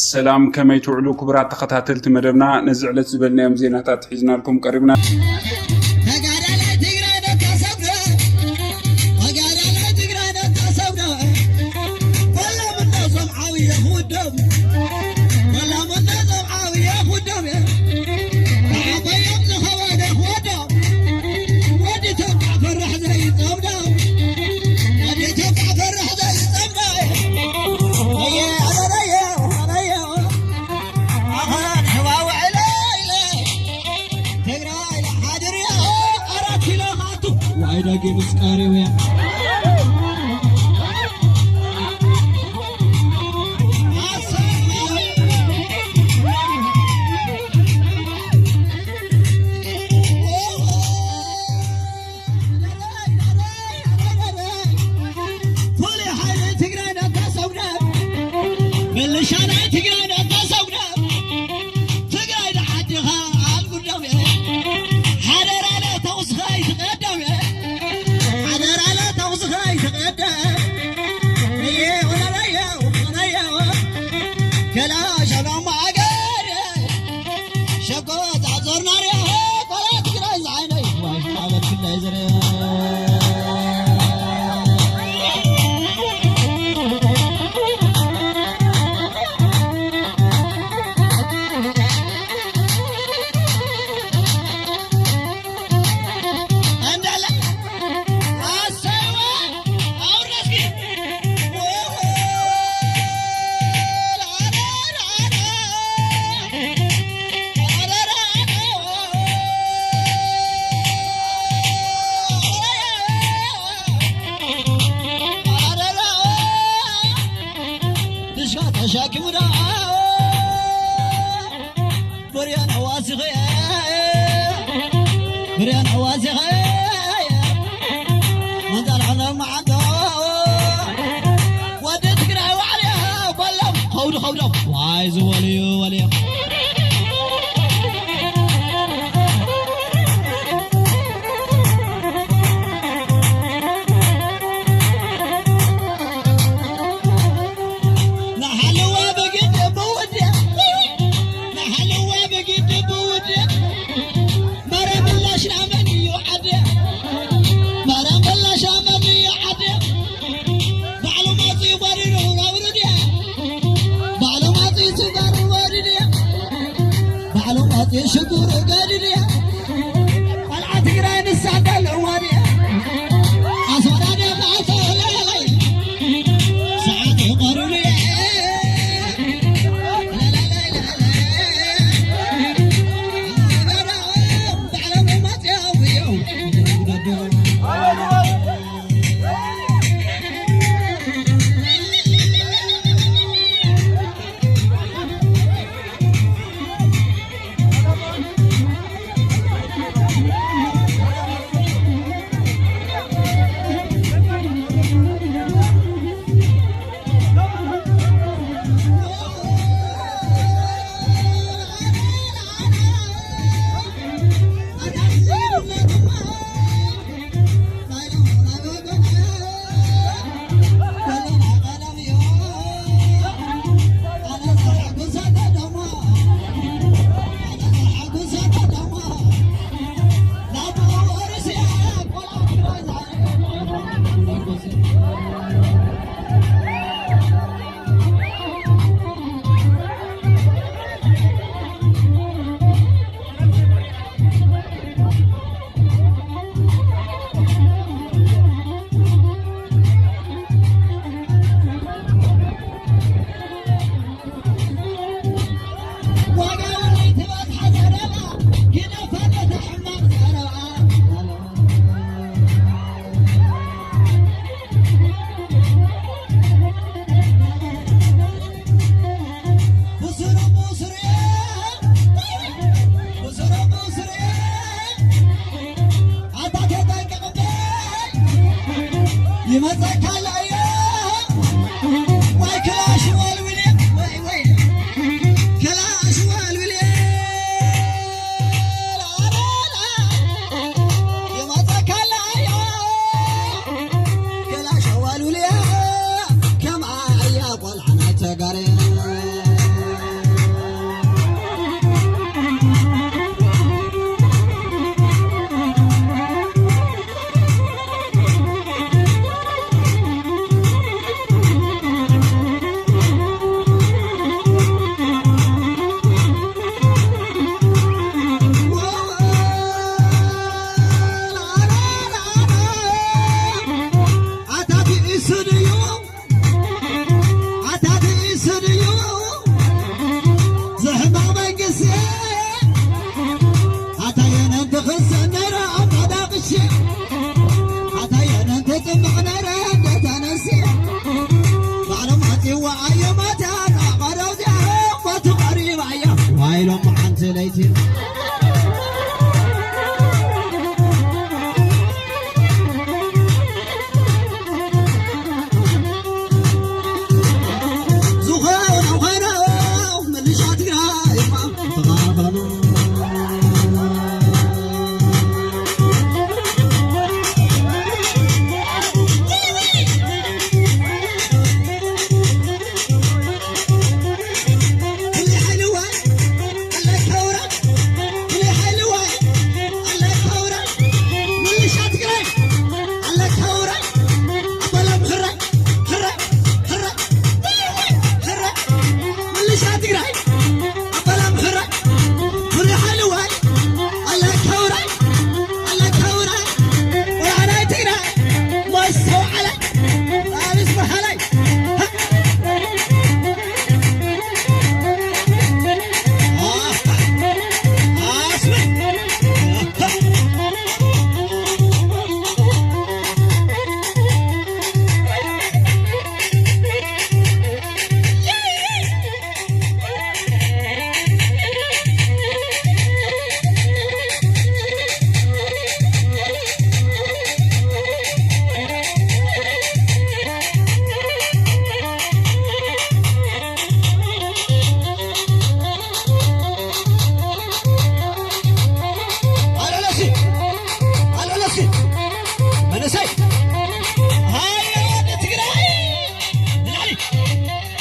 ሰላም፣ ከመይ ትውዕሉ ክቡራት ተኸታተልቲ መደብና? ነዚ ዕለት ዝበልናዮም ዜናታት ሒዝናልኩም ቀሪብና። ተጋዳላይ ትግራይ ነታ ሰብረ፣ ተጋዳላይ ትግራይ ነታ ሰብረ፣ በሎም እነዞም ዓብየ ክውደም፣ በሎም እነዞም ዓብየ ክውደም፣ ንዓበዮም ዝኸበደ ክወደም፣ ወዲ ተባዕ ፈራሕ ዘይጸምዶ፣ ወዲ ተባዕ ፈራሕ ዘይጸምዶ፣ ኣየ፣ ኣረረየ፣ ኣረየ። ኣኸን ሕዋ ውዕለ ኢለ ትግራይ ሓድርያ ኣራት ኪሎ ካቱ ዋይ ደጊ ምስ ቀሪውያ። ፍሉይ ሓይሊ ትግራይ ነታ ሰጉዳት፣ ምልሻ ናይ ትግራይ ነታ ሰጉዳት፣ ትግራይ ንዓድኻ ኣልጉዳም እየ። ሓደራለ ተኹስኻ ኣይትቐደም እየ። ሓደራለ ተኹስኻ ኣይትቐደም እየ። ወለለየ፣ ወለለየ፣ ከላ ሸሎም ሃገር። ሸጎጥ ኣዞርና ርያ ቆላ ትግራይ ዝዓይነይ ዋይ ኣበል ክላይ ዝረ እንዳለ ኣሰዋ ኣውረስኪ ድሽካ ተሻኪሙና ብርያን ኣዋሲኸ ብርያን ኣዋሲኸ መንዛል ዓለም መዓንቶ ወዲ ትግራይ ዋዕልያ በሎም ኸውዲ ኸውዶም ዋይ ዝበልዩ ወልዮም ንሓለዋ በግድ ብውድ ንሓለዋ በግድ ብውድ መረ ምላሽ ናመን እዩ ዓደ መረ ምላሽ ናመን እዩ ዓደ ባዕሉ መፂኡ ወሪዱ ወሪዱ ባዕሉ መፂኡ ስጋር ወሪዱ ባዕሉ መፂኡ ሽጉር ገዲዱ ቆልዓ ትግራይ ንሳ ኣለዋ ድያ ኣስመራ ደፋ ተለለይ ሰዓት ይቆርሉ ይመፀካ ላየ ወይ ክላሽ ወልውል ወይ ወይ ክላሽ ወልውል ይመፀካ ላየ ክላሽ ወልውል ከም ኣያ ቆልዓና ተጋረ ጽቡቕ ነረ እንዴት ኣነስየ ባዕሎም ኣጽዋ ኣዮ ማታ ናቐረው ዚኣ ሞቱ ቀሪባ እያ ዋይሎም ሓንቲ ለይቲ ዝኾነ ኾነ ምልሻ ትግራይ እማ ተኻፈሉ። ኣልዕለሲ ኣልዕለሲ መንእሰይ ሃየ ወዲ ትግራይ ንላዕሊ ንላዕሊ